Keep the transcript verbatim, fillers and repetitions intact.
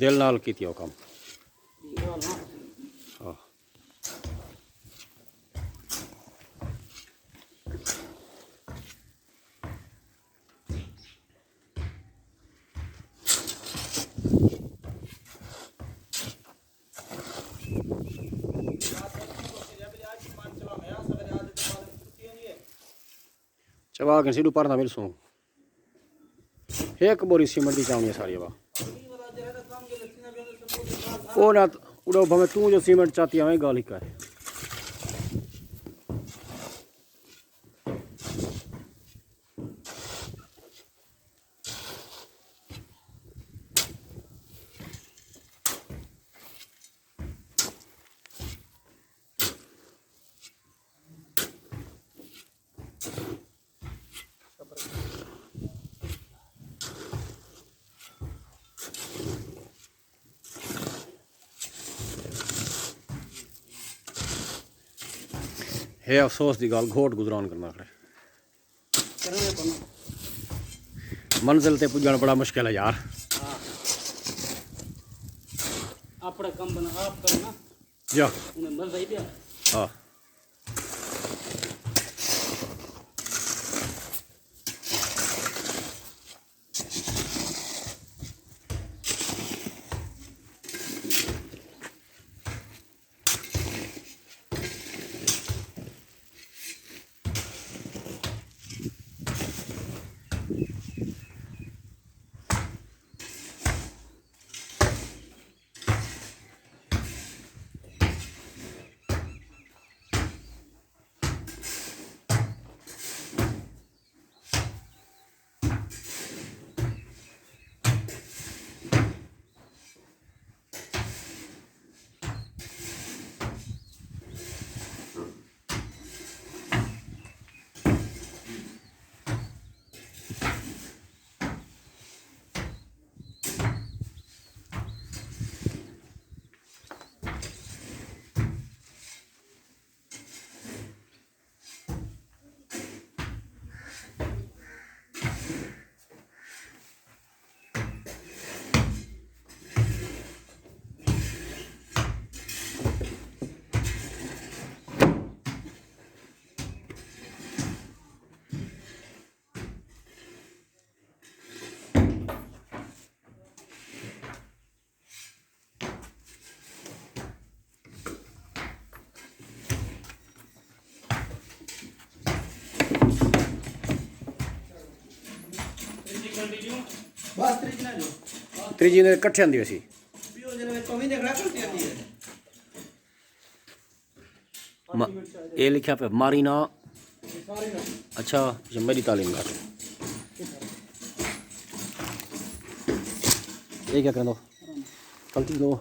دل نال کیتی او کم۔ ہاں۔ چوا کے سیڈو پرنا ملسوں۔ ایک بوری سیمنٹ دی چاونی ہے ساری ابا۔ او نہ اڑو بھویں توں جو سیمنٹ چاتی آویں گال ہی کر۔ ہے افسوس دی ڳالھ، گھوٹ گزران کرنا کھڑے۔ منزل تے پڄݨ بڑا مشکل ہے یار۔ ہاں۔ اپݨا کم بنا آپ کرنا۔ یا۔ انہیں مزہ ہی پیا۔ ہاں۔ تریجی نے کٹھے آندی ہوئی سی۔ م-، اے لکھیا پہ مارینا۔ اچھا، یہ میری تعلیم گھٹ۔ یہ کیا کرنا؟ غلطی دو۔